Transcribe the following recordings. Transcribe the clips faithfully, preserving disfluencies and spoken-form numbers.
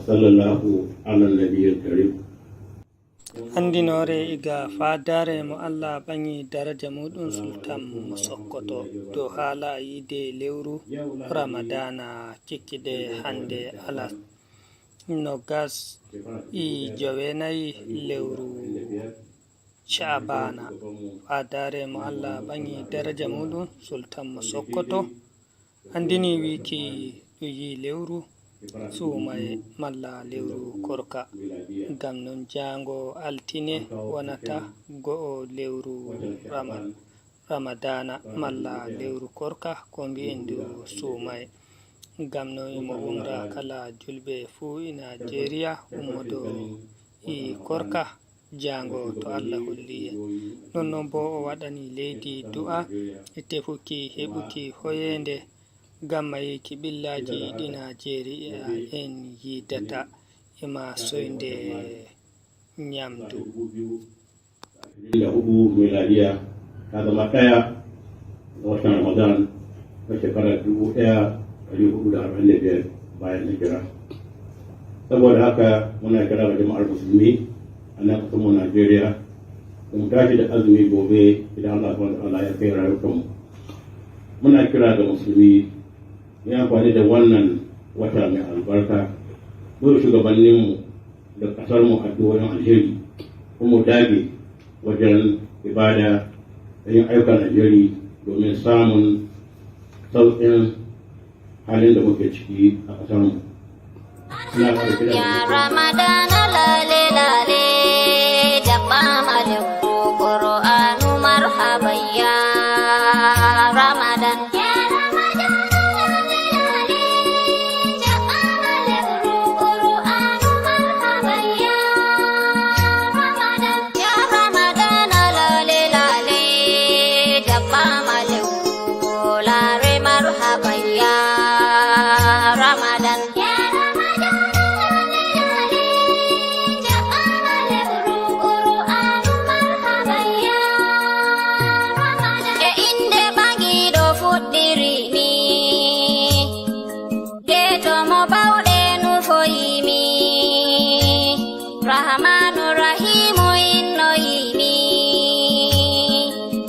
Sallallahu ala nabiyil karim. Anndinoore iga faadaare mo Allah ɓaŋi daraja muuɗum Sultan mo Sokoto dow haala yiide lewru Ramadaana cikkide hannde alas nogas e joweenayi lewru Caabaana. Faadaare mo Allah ɓaŋi daraja muuɗum Sultan mo Sokoto anndini wiiki ɗum yi'i lewru suumaye malla lewru korka. Ngam non jaango altine wonata go'o lewru Rama-, Ramadaana malla lewru korka ko mbi'en ndu suumaye. Ngam non mo umra kala julɓe fuu e Naajeeriya ummodo e korka jaango to Allah holli en. Nonnon boo o waɗani leydi du'a e tefuki heɓuki hoyeende ngam mayeeki ɓillaaji ɗi Naajeeriya en yiidata e ma soynde nyamdu. Inda hudu miladiya ta zama ɗaya ga watan Ramadan na shekara dubu ɗaya da ɗari hudu da arba'in da biyar bayan hijira. Saboda haka muna kira ga jama'ar musulmi a nan ƙasar mu Najeriya da mu tashi da azumi gobe idan Allah subhanahu wa ta'ala ya kai rayukan mu. Muna kira ga musulmi mu yi amfani da wannan wata mai albarka mu yi shugabannin mu da ƙasar mu addu'o'in alheri kuma mu dage wajen ibada da yin ayyukan alheri domin samun sauƙin halin da muke ciki a ƙasar mu. Ina ƙara kira ga Ya Ramadana lale lale, jaɓɓaama lewru Qur'aanu marhaban ya Ramadan. Ya Ramadana lale lale, jaɓɓaama lewru Qur'aanu marhaban ya Ramadan. Ya Ramadana lale lale, jaɓɓaama lewru Laare marhaban ya Ramadan. Ya Ramadan, lale, lale, jaɓɓaama lewru Qur'aanu marhaban ya Ramadan. E innde ɓaŋiiɗo fuɗɗiri mi, geeto mo baawɗe nufoyi mi, Rahmaanu Rahiimu innoyi mi,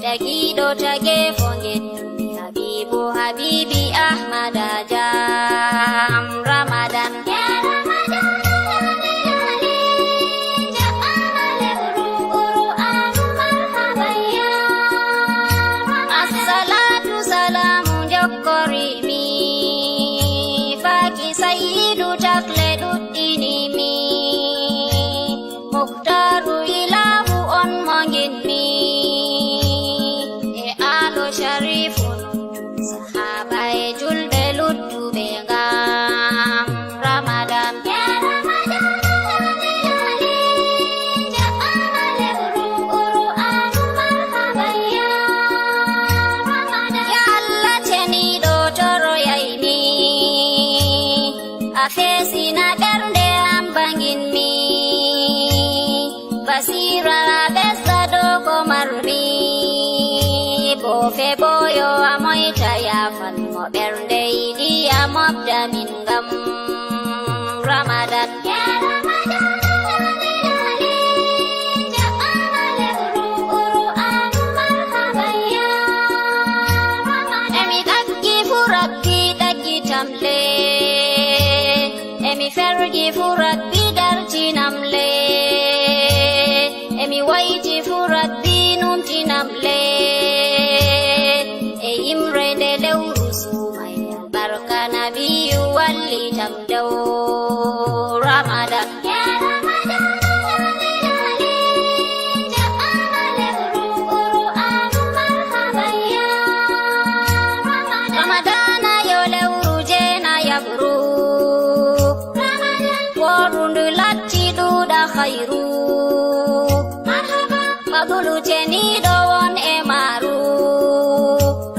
tagiiɗo tageefo ngettumi. Habiibu Habiibi Ahmada Jam Ramadan. Ya Ramadan, lale, lale, jaɓɓaama lewru Qur'aanu marhaban ya Ramadan. Assalaatu salaamu njokkori mi, faaki Sayyidu takle ɗuɗɗini mi. Muktaaru Ilaahu on mo nginmi, e Aalo Shariifu nun, sahaaba e julɓe luttuɓe ngam Ramadan. Ya Ramadan, lale, lale, jaɓɓaama lewru Qur'aanu marhaban ya Ramadan. Ya Allah ceniiɗo toroyay mi, a feesina ɓernde am bangin mi. Basiira a ɓesda dow ko marmi. Boofe booyo a moyta yaafan mo ɓernde yiɗi a mofta min ngam Ramadan. Ya Ramadan, lale, lale, jaɓɓaama lewru Qur'aanu marhaban ya Ramadan. Emi ɗaggi fu Rabbi ɗaggitam le. Emi fergi fu Rabbi dartinam le. Emi wayti fu Rabbi numtinam le. E yimre nde lewru suumayya barka Nabiyu wallitam dow Ramadan. Ya Ramadan, lale, lale, jaɓɓaama lewru Qur'aanu marhaban ya Ramadan. Ramadana yo lewru jeenayabru. Ramadan. Wooru ndu latti ɗuuɗa hayru. Marhaban. Fadulu ceniiɗo won e maaru.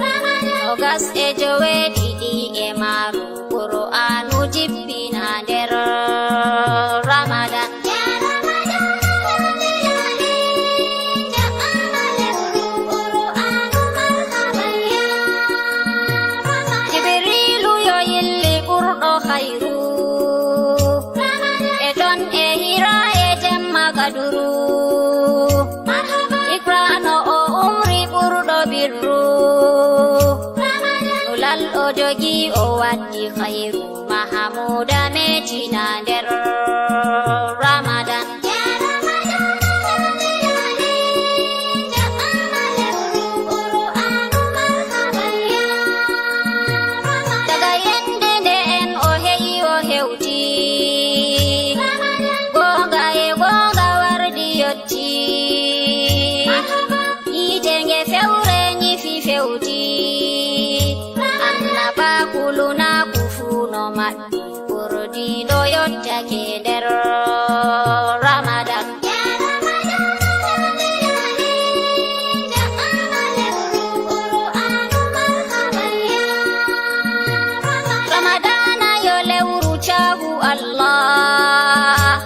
Ramadan. Nogas e joweeɗiɗi e maaru. Qur'aanu jippina nder Ramadan. Ya Ramadan, lale, lale, jaɓɓaama lewru Qur'aanu marhaban ya Ramadan. Jibriilu yo yilli ɓurɗo hayru. Ramadan. Duru. Ikrano o umri ɓurɗo birru. Nulal o jogi o waddi khairu. Mahamuda metina nder Ramadan. Daga yende nde en o he'i o hewti. Gonga e gonga wardi yotti. Yiite nge fewre nyifi fewti. Annabaaku lunaaku fuu no maɓɓi. Ɓurdiiɗo yottake nder Ramadan. Ramadana yo lewru caahu Allah.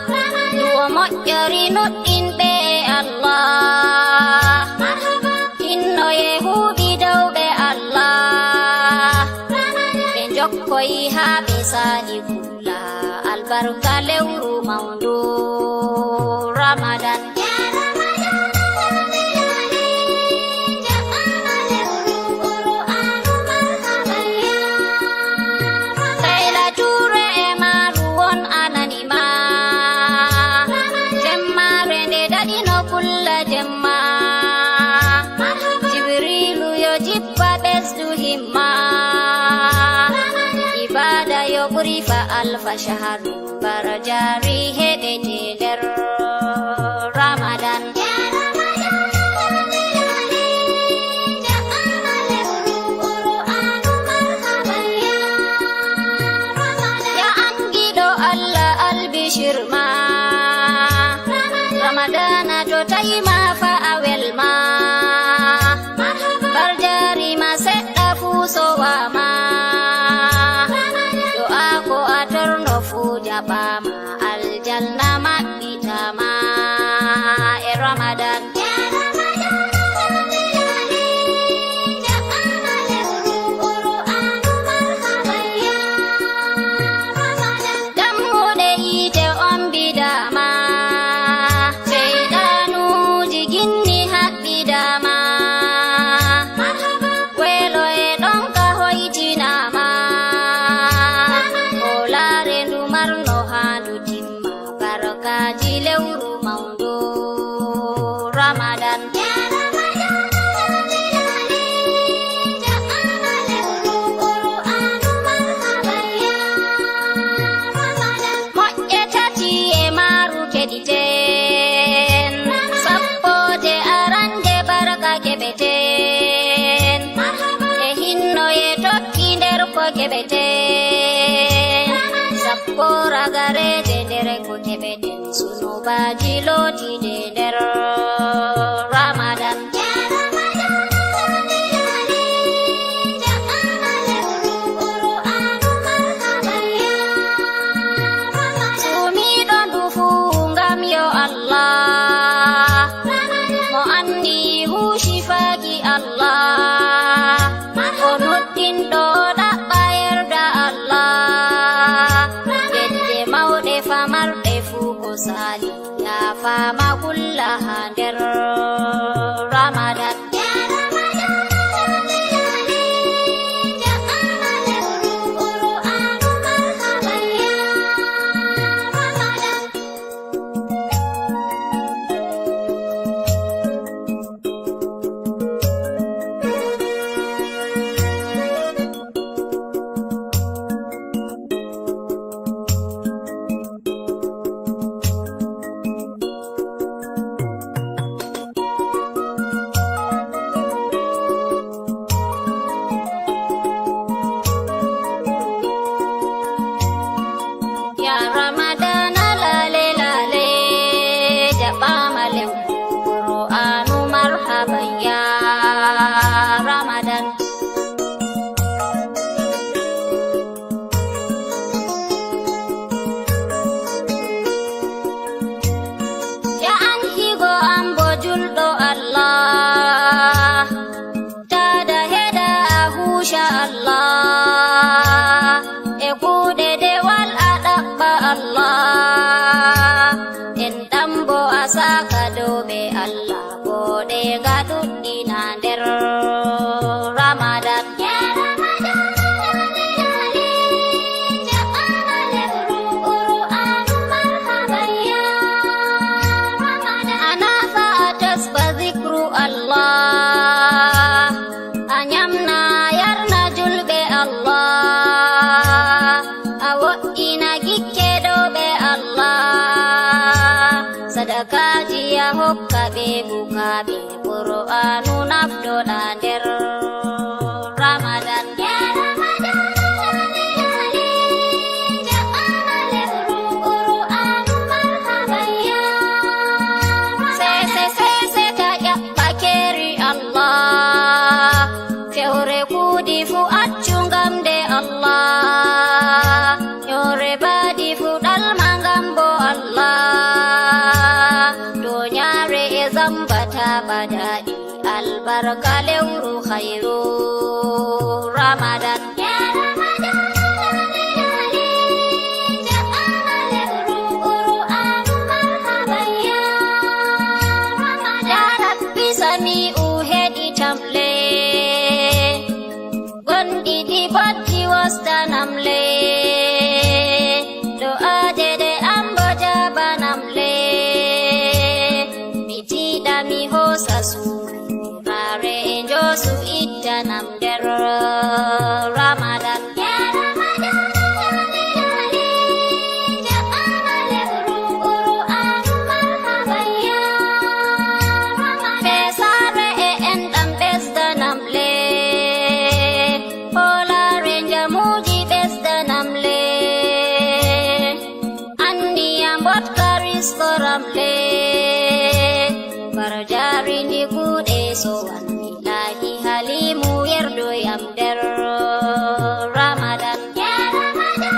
Ndu o moƴƴori nuɗɗinɓe Allah. Hinno e huuɓi dawɓe Allah. Ɓe njokkoyi haa ɓe saali kulla. Albarka lewru mawndu Ramadan. Kayla Ture e maaru won anani ma. Jemmaare nde daɗino kulla jemma. Jibrilu yo jippa ɓesdu himma. Ibada yo ɓuri fa alfa shaharu. Barjari heɓete nder Ramadan. Ya angiɗo Allah albishir ma. Ramadana to tawi ma fa a welma. Barjari ma seɗɗa fuu sowama. Do'a ko a torno fuu jaɓama. Aljanna maɓɓitama e Ramadan. Dammuɗe yiite on bidama. Seyɗanuuji ginni haɓɓidama. Welo e ɗonka hoytinama. Hoolaare ndu marno haa ndu timma. Barkaaji lewru mawndu Ramadan. Moƴƴe tati e maaru keɗiten. Sappo je arande barka keɓeten. E hinno e tokki nder ko keɓeten. Sappo ragareje nder ko keɓeten. Sunubaaji lootide nder Ramadan. Suumiiɗo ndu fuu ngam yo Allah, mo anni huuci faaki Allah, o nuɗɗinɗo ɗaɓɓa yerda Allah, gedde mawɗe famarɗe fuu ko saali. Yaafaama kulla haa nder Ramadan. Sadakaaji ya hokka ɓe bukaaɓe, Qur'aanu naftoɗa nder Ramadan. Ya Ramadan, jaɓɓama lewru Qur'aanu, marhaban ya Ramadan. Sese, sese, ka ƴaɓɓa keeri Allah. Fewre kuudi fu accu ngam nde Allah. Nyoore baadi fu ɗalma ngam bo Allah. Doonyaare e zamba ta ɓadaɗi. Albarka lewru khayru Ramadan. Ya Ramadan, jaɓɓama lewru Qur'aanu, marhaban ya Ramadan. Ya Rabbi Sami'u, heɗitam le. Gonɗi ɗi bojji wostanam le. Do'aaje ɗe am bo jaabanam le. Mi tiiɗa mi hoosa suumaare e njoosu ittanam nder Ramadan. Ya Ramadan, jaɓɓama lewru Qur'aanu, marhaban ya Ramadan. Feesaare e enɗam ɓesdanam le. Hoolaare njamuuji ɓesdanam le. Anniya mboɗka riskoram le. Barjaari ndi kuuɗe sowan. Ilaahi Haliimu yerdoyam nder Ramadan. Ya Ramadan,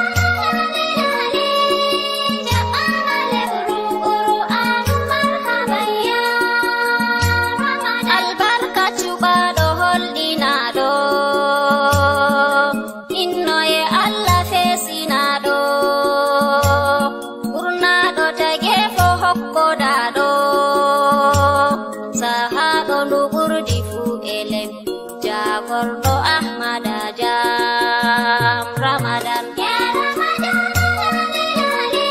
jaɓɓama lewru Qur'aanu, marhaban ya Ramadan. Albarka cuɓaaɗo holɗinaaɗo. Innoye Allah feesinaaɗo. Ɓurnaaɗo tageefo hokkodaaɗo. Sahaaɗo ndu ɓurdi fuu e lembi. Jaagorɗo Ahmada Jam Ramadan. Ya Ramadan, lale, lale,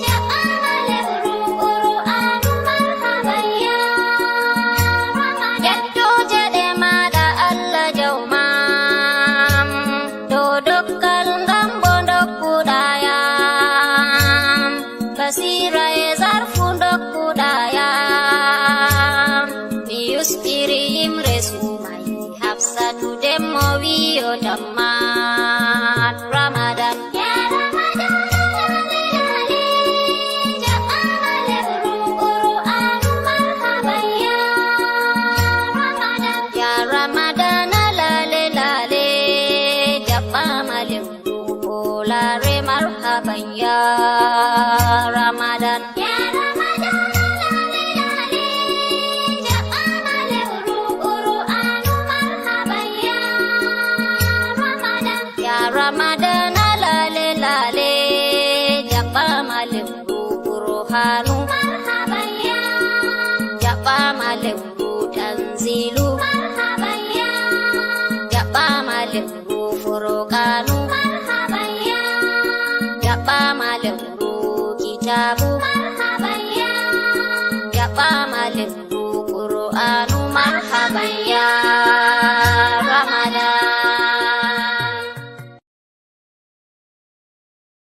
jaɓɓama lewru Qur'aanu, marhaban ya Ramadan. Yettooje ɗe maaɗa Allah jawmam, dow dokkal ngam bo ndokkuɗa yam. Basiira e zarfu ndokkuɗa yam. Mi yustiri yimre suumaye. Hafsatu demmo wiyo tammat Ramadan. Ya Ramadan, lale, lale, jaɓɓama lewru Qur'aanu, marhaban ya Ramadan. Ya Ramadan, lale, lale, jaɓɓama lewru Hoolaare, marhaban ya Ramadan. Ya Ramadan, lale, lale, jaɓɓama lewru Qur'aanu, marhaban ya Ramadan. Ya Ramadan, lale, lale, jaɓɓama lewru Qur'aanu, marhaban ya. Jaɓɓama lewru Tanziilu, marhaban ya. Jaɓɓama lewru Furqaanu, marhaban ya. Jaɓɓama lewru Kitaabu, marhaban ya. Jaɓɓama lewru